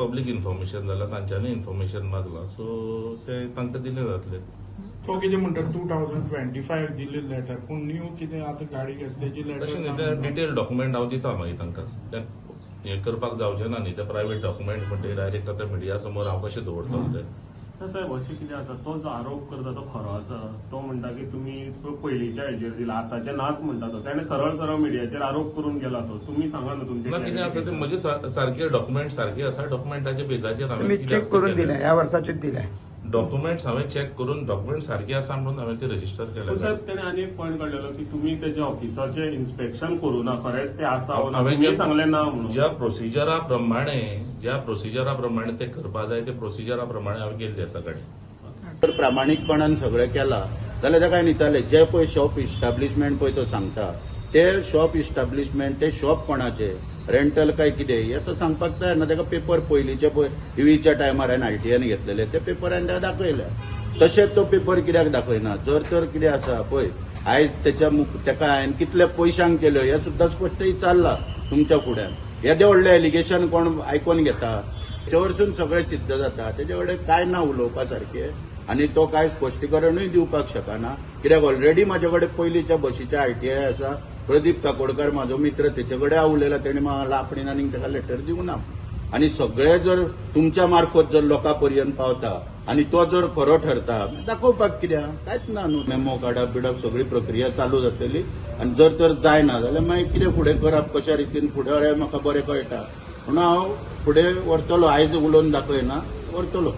Public information जालां, तांच्यांनी information मागलां, so ते तांकां दिलें जातलें. तो कितें म्हणटा, 2025 दिल्ली लेटर, पूण न्यू कितें आतां गाडी घेतली तेजी तशें न्ही, लेटर. ते डिटेल डॉक्युमेंट हांव दिता मागीर तांकां. ते हें करपाक जावचें ना न्ही, ते प्रायवेट डॉक्युमेंट म्हणटकीर डायरेक्ट आतां मिडिया समोर हांव कशें दवरतलो ते? ना साहेब, अशें कितें आसा, तो जो आरोप करता तो खरो आसा? तो म्हणटा की तुमी पयलींच्या हेजेर दिला, आतांचे नाच म्हणटा तो. ताणें सरळ सरळ मिडियाचेर आरोप करून गेला तो. तुमी सांगा न्हू तुमचे. ना, कितें आसा ते म्हजे सारके डॉक्युमेंट सारके आसा. डॉक्युमेंटाच्या बेजाचेर तुमी हांवें कितें चेक आसा ते करून केलें. दिल्या, ह्या वर्साचीच दिल्या. डॉक्युमेंट्स हांवें चॅक करून डॉक्युमेंट सारके आसा म्हणून हांवें ते रजिस्टर पूण केले. साहेब, त्याने आनी एक पॉयंट काडलेलो की तुमी तेच्या ऑफिसाचें इन्स्पेक्शन करू ना, खरेंच ते आसा वो ना. हांवें तुमी सांगलें ना म्हणून. ज्या प्रोसिजरा प्रमाणे ते करपा जाय, ते प्रोसिजरा प्रमाणे हांवें केल्ली आसा गाडी. जर प्रामाणीकपणान सगळें केलां जाल्यार ताका विचारलें, जे पळय शॉप इस्टाब्लिशमेंट पळय तो सांगता, ते शॉप इस्टाब्लिशमेंट, ते शॉप कोणाचे, रेंटल काय कितें, हें तो सांगपाक तयार ना. ताका पेपर पयलींचे पळय इवीच्या टायमार हांवें आरटीआयन घेतलेले ते पेपर हांवें ताका दाखयले. तशेंच तो पेपर कित्याक दाखयना? जर तर कितें आसा पळय, आयज तेच्या ताका हांवें कितल्या पयशांक केल्यो हें सुद्दां स्पश्ट विचारलां तुमच्या फुड्यान. येदें व्हडलें एलिगेशन कोण आयकोन घेता? तेचे वरसून सगळें सिद्ध जाता. तेजे कडेन कांय ना उलोवपा सारकें आनी तो कांय स्पश्टीकरणूय दिवपाक शकना, कित्याक ऑलरेडी म्हाजे कडेन पयलींच्या बशीच्या आरटीआय आसा. प्रदीप काकोडकार म्हाजो मित्र, तेचे कडेन हांव उलयलां. तेणें म्हाका आपणें आनीक ताका लेटर दिवंक ना. आनी सगळें जर तुमच्या मार्फत जर लोकां पर्यंत पावता आनी तो जर खरो ठरता, दाखोवपाक कित्याक कांयच ना न्हू. मेमो काडप बिडप सगळी प्रक्रिया चालू जातली आनी जर तर जायना जाल्यार मागीर कितें फुडें करप, कशा रितीन फुडें हें म्हाका बरें कळटा. म्हणून हांव फुडें व्हरतलो. आयज उलोवन दाखयना, व्हरतलो.